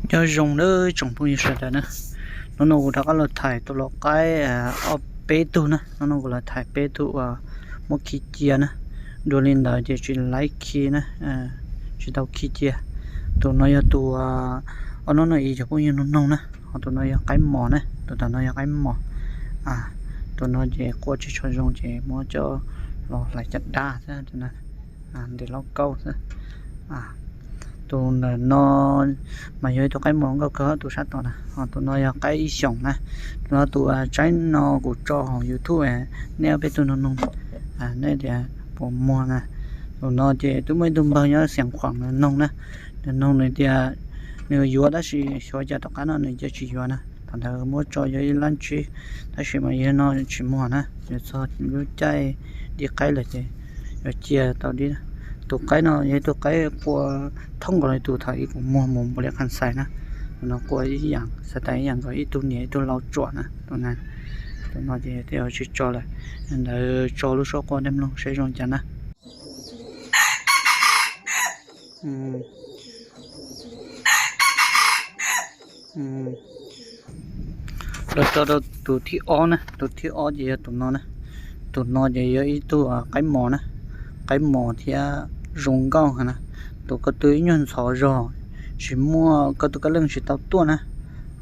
Nyob zoo nawb tsoom phooj ywg sawv daws na. Hnub no kuv rov qab los thaij tus lau qaib ob peb tug na. Hnub no kuv los thaij peb tug uas muab khi cia na. Dua li ntawd ces tsis laib khi na, tsis tau khi cia. Tus no yog tus, ob hnub no ib cov phooj ywg nug noog na, ho tus no yog qaib mos na, tus tom no yog qaib mos. Tus no ces qua tsis tshua zoo ces muab coj los hlais caj dab xwb, ntes lauj kaub xwb. Tus ntawm no mas yog ib tug qaib mos nkauj kawg, tus sab tom na, ho tus no yog qaib ib xyoos na. Tus no tus tsaib no kuv tso hauv YouTube, nej ob peb tug nug noog, nej tias puas muag na. Tus no ces twb muaj ib tug npawg nyob Xiav Khuam nws noog na, nws noog nws tias nws yuav tab sis xyov cas tom qab no nws cia tsis yuav na. Thaum ntawd muab tso yuav ib lab tsib, tab sis mas yog no tsis muag na, yuav txog lub caij dib qaib lawm ces yuav cia tau dib. Tus qaib no yog ib tug qaib qua thoob nkaus li tus thaum ub kuv muag mus npaum li qhov xais na. Tus no qua ib yam xais tas ib yam nkaus ib tug niam ib tug lau tsuam na. Tus no ces tej zaum tsis tso lawm, ntawd tso lub suab qua nej mloog saib zoo cas na. Los tso rau tus thib ob na, tus thib ob ces yog tus no na. Tus no ces yog ib tug qaib mos na, qaib mos thiab zoo nkauj heev na. Tus ko tw ib nyuag ntxhov zog, tsis muaj, ko tw kab leej tsis tau tuaj na.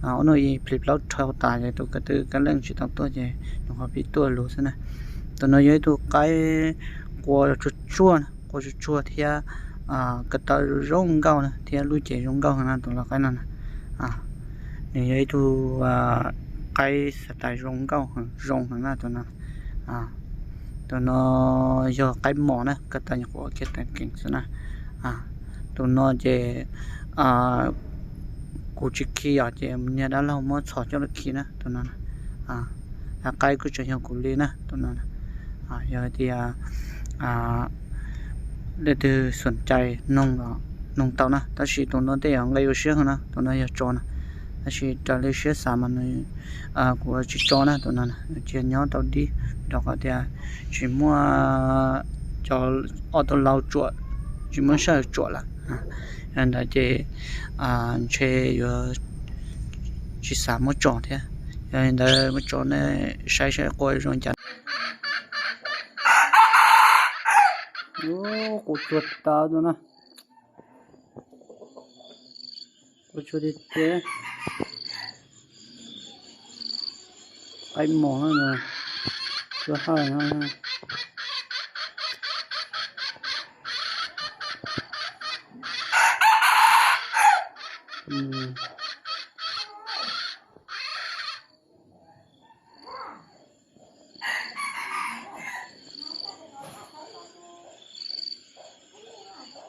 Ua no plis plaub dhau tas ces tus ko tw kab leej tsis tau tuaj ces nyuam qhuav pib tuaj lug xwb na. Tus no yog ib tug qaib qua tsuag tsuag na, qua tsuag tsuag thiab ko taw zoo nkauj na thiab lub cev zoo nkauj heev na tus lau qaib no na. Nws yog ib tug qaib xav tais zoo nkauj zoo heev na tus no. Tus no yog qaib mos na, ko taw nyuam qhuav kiag tawm keem xwb na. Tus no ces kuv tsis khi os ces niag dab laug muab txhom coj lug khi na tus no. Qaib kuj tseem yog kuv li na tus no. Yog tias leej twg xom cai noog tau na, tab sis tus no tej zaum nqe ua siab heev na, tus no yog tso na, tab sis raws li siab xav mas nws, kuv tsis tso na tus no, nws cia nyob tau dib, rau qhov tias tsis muaj cov ob tug lau tsuam, tsis muaj sij hawm tsuam lawm. Yog li ntawd ces ntshe yuav tsis xav muab tso thiab. Yog li ntawd muab tso nej saib saib qua zoo cas. Ub, qua tsuag tas tus no. Qua tsuag tiag tiag. Qaib mos no, tsuag hawj no.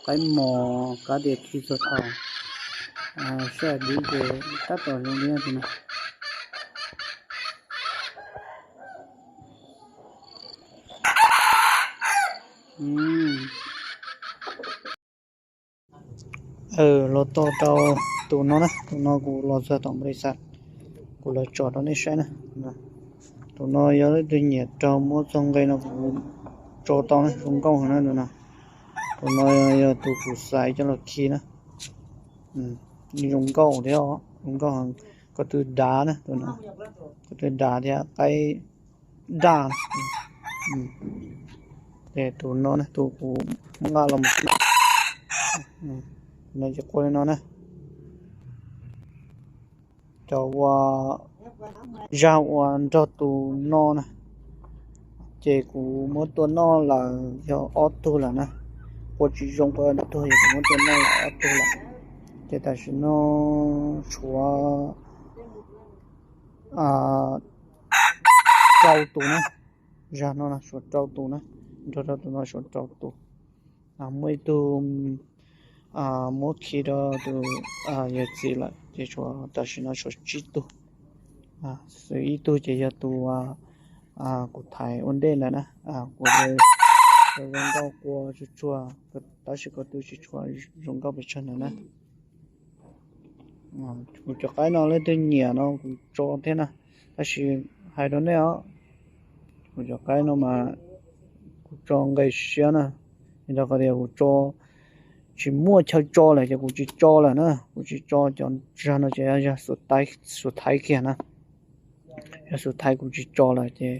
Qaib mos kab tias khi txog thaum sij hawm dib ces tab tom zoo li no. Los tau rau tus no na, tus no kuv los txog tom npaus li xav, kuv los tso rau nej saib na. Tus no yog leej twg nyiam raug muab txog nqe no kuv tso tau na, zoo nkauj heev na tus no. Tus no yog tus kuv xaiv coj los khi na. Zoo nkauj thiab, zoo nkauj heev. Ko tw dav na, ko tw dav thiab qaib daj. Ces tus no na, tus kuv muab nqa los mus khi, tus no ces qua li no na. Cov uas zag uas nrog tus no na, ces kuv muab tua noj lawm yog ob tug lawm na. Qua tsis zoo qua dab tuag es kuv muab tua noj lawm ob tug lawm. Ces tam sim no tshuav rau tus na, zag no tshuav rau tus na, nrog rau tus no tshuav rau tus. Muaj ib tug muab khi rau tus yawm txiv lawm ces tshuav, tam sim no tshuav tsib tug. Xwb ib tug ces yog tus kuv thaiv ua ntej ntawd na, kuv zoo nkauj qua tsuag tsuag, tab sis ko tw tsis tshua zoo nkauj pes tsawg ntawd na. Kuv cov qaib no leej twg nyiam no kuv tso thiab na, tab sis hais rau nej os, kuv cov qaib no mas kuv tso nqe siab na, vim rau qhov tias kuv tso tsis muaj chaw tso lawm ces kuv tsis tso lawm na, kuv tsis tso cov zag no ces yog zag xuv thaiv kiag na. Yog xuv thaiv kuv tsis tso lawm ces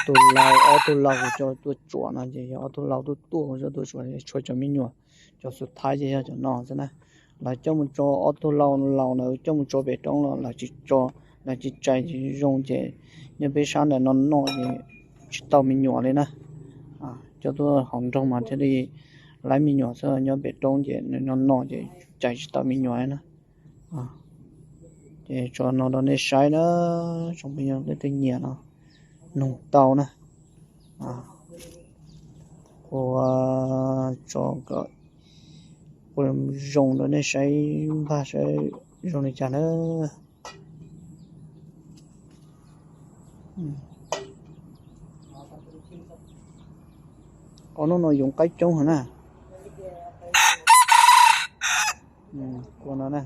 tus laus, ob tug laus kuv coj tuaj tsuam no ces yog ob tug laus tuaj tuaj kuv coj tuaj tsuam, tshuav cov me nyuam, cov xuv thaiv ces yog cov no xwb na. Lawv coj mus tso, ob tug laus laus ntawd coj mus tso pem roob los lawv tsis tso, lawv tsis tsais tsis zoo ces nyob peb sab ntawm no noj ces tsis tau me nyuam li na. Coj tuaj hauv nroog mas thiaj li laib me nyuam xwb, nyob pem roob ces nws no no ces cais tsis tau me nyuam na. Ces tso no rau nej saib na, tsoom phooj ywg leej twg nyiam no nug tau na. Ua tso kom ua zoo rau nej saib npaj saib zoo li cas na. Ob hnub no yoov qaib coob heev na. Kua no na.